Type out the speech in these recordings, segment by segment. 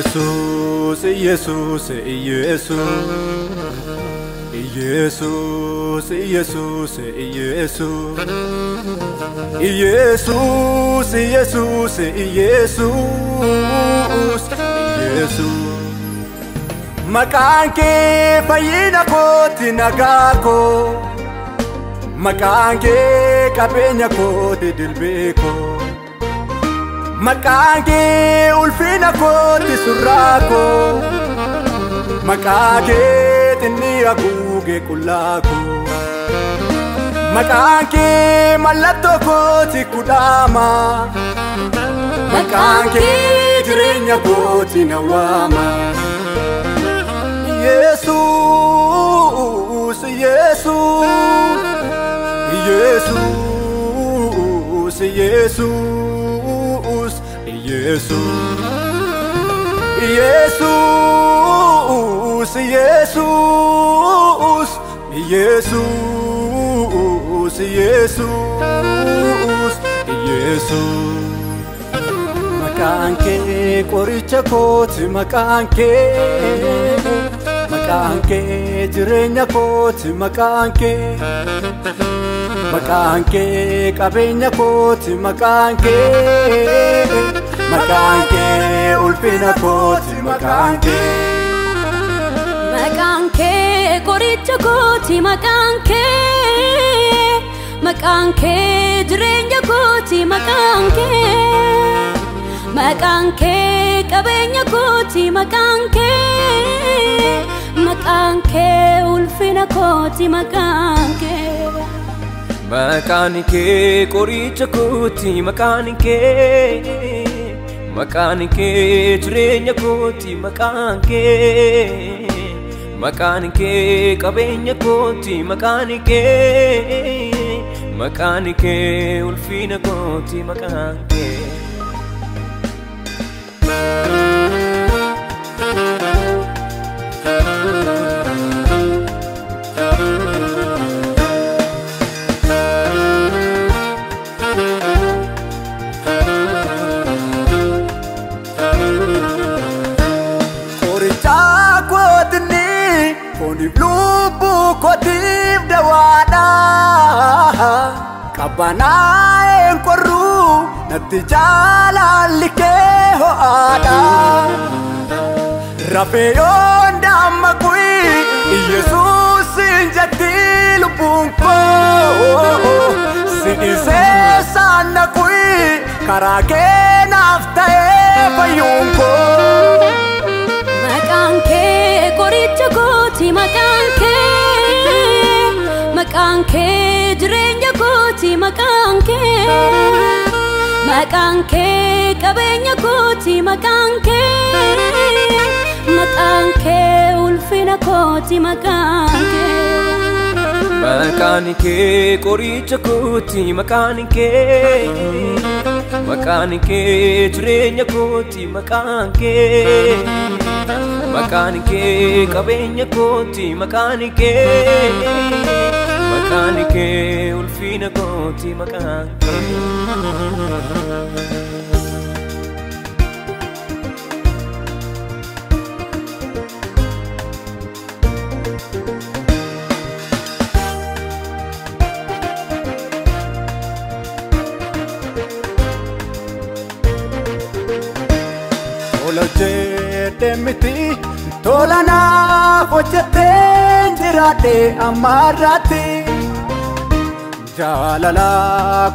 Yesus, Yesus, Yesus, Yesus, Yesus, Yesus, Yesus, Yesus, Yesus, Yesus. Maqaan kee fayyina kooti nagaa koo, maqaan kee qabeenya kooti dilbee koo, maqaan kee ulfina kooti surraa koo, maqaa kee xinni haguugee qullaa koo, maqaan kee mallattoo kooti kudhaama, maqaan kee jireenya kooti na waama. Yesus, Yesus, Yesus, Yesus, Yesus, Yesus, Yesus, Yesus, Yesus, Yesus. Maqaan kee qoricha kooti, maqaan kee, maqaan kee jireenya kooti, maqaan kee, maqaan kee qabeenya kooti, maqaan kee, maqaan kee ulfina kooti, maqaan kee. Maqaan kee qoricha kooti, maqaan kee, maqaan kee jireenya kooti, maqaan kee, maqaan kee qabeenya kooti, maqaan kee, maqaan kee ulfina kooti, maqaan kee. Maqaan kee qoricha kooti, maqaan kee, maqaan kee jireenya kooti, maqaan kee, maqaan kee qabeenya kooti, maqaan kee, maqaan kee ulfina kooti, maqaan kee. Qoricha kootinni fooniif lubbuu kootiif dawaadha. Qabbanaa'een qorruu natti jaalalli kee ho'aadha. Rafee yoon dammaqu Yesuus hin jetti lubbuun koo. Si dhiisee saan naqu karaa kee naaf ta'ee fayyuun koo. Maqaan kee qoricha kooti, maqaan kee, maqaan kee jireenya kooti, maqaan kee, maqaan kee qabeenya kooti, maqaan kee, maqaan kee ulfina kooti, maqaan kee. Maqaan kee qoricha kooti, maqaan kee, maqaan kee jireenya kooti, maqaan kee, maqaan kee qabeenya kooti, maqaan kee, maqaan kee ulfina kooti, maqaan kee. Tola hojjedhe miti, tola naaf hojjetteen jiraadhe amma har'aatti. Jaalala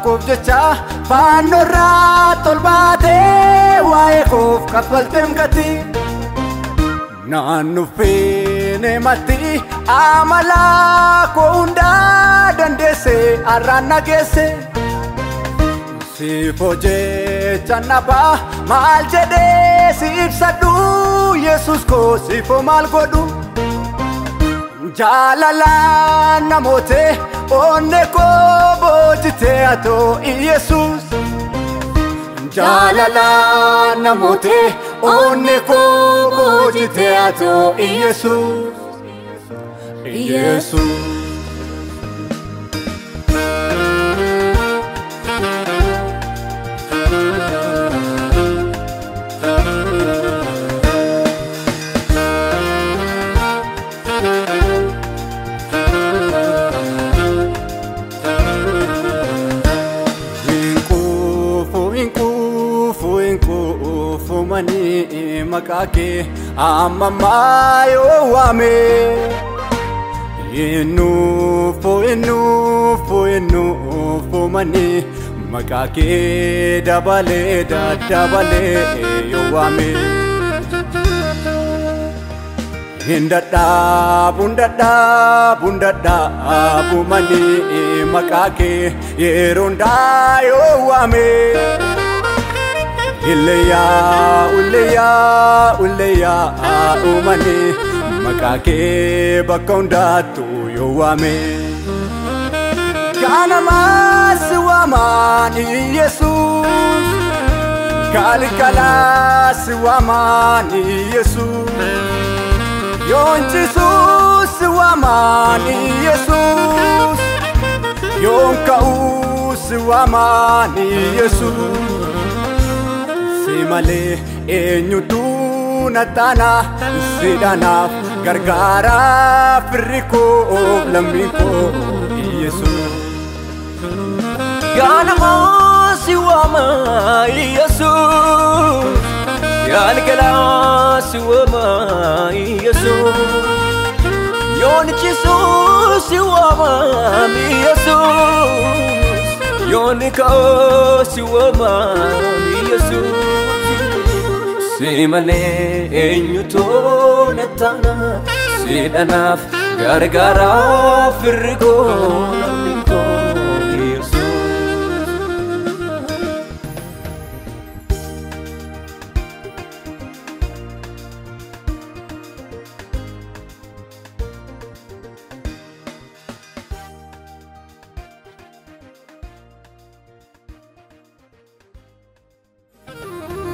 koof jecha fannoo tol baatee waa'ee koof kaffalteem gati. Naan nuffine matti amala koo hundaa dandeesse har'aan na geesse. Siif hojjecha nabaa maal jedhee si ibsadhu Yesus koo siifoo maal godhu? Jaalala namoote onne koo boojite atoo Yesus. Jaalala namoote onne koo boojite atoo Yesus. Yesus. maqaa kee amma ammaa yoo waame. Innuufo innuufo innuufo mani maqaa kee dabalee daddabalee yoo waame. Hindadhaabu hindadhaabu hindadhaabu mani maqaa kee yeroo hundaa yoo waame. Illeyaa ulleyaa ulleyaa uumani maqaa kee bakka hundaattu yoo waame. Ganamaas waamaan Yesuus, galgalaas waamaan Yesuus, yoonchisuus waamaan Yesuus, yoon ka'uus waamaan Yesuus. Si malee eenyutu na taana sidhanaaf gargaaraa firri koo lammiin koo Yesuus. Ganamaa si waama Yesuus, galgalaa si waama Yesuus, yoonchisu si waama Yesuus, yoon ka'oo si waama Yesuus. Si malee eenyutu na taana sidhanaaf gargaaraa firri koo lammiin koo Yesuus.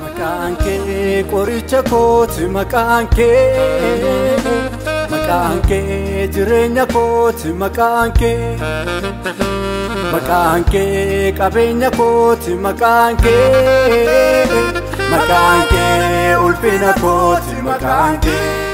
Maqaan kee qoricha kooti maqaan kee, maqaan kee jireenya kooti maqaan kee, maqaan kee qabeenya kooti maqaan kee, maqaan kee ulfina kooti maqaan kee.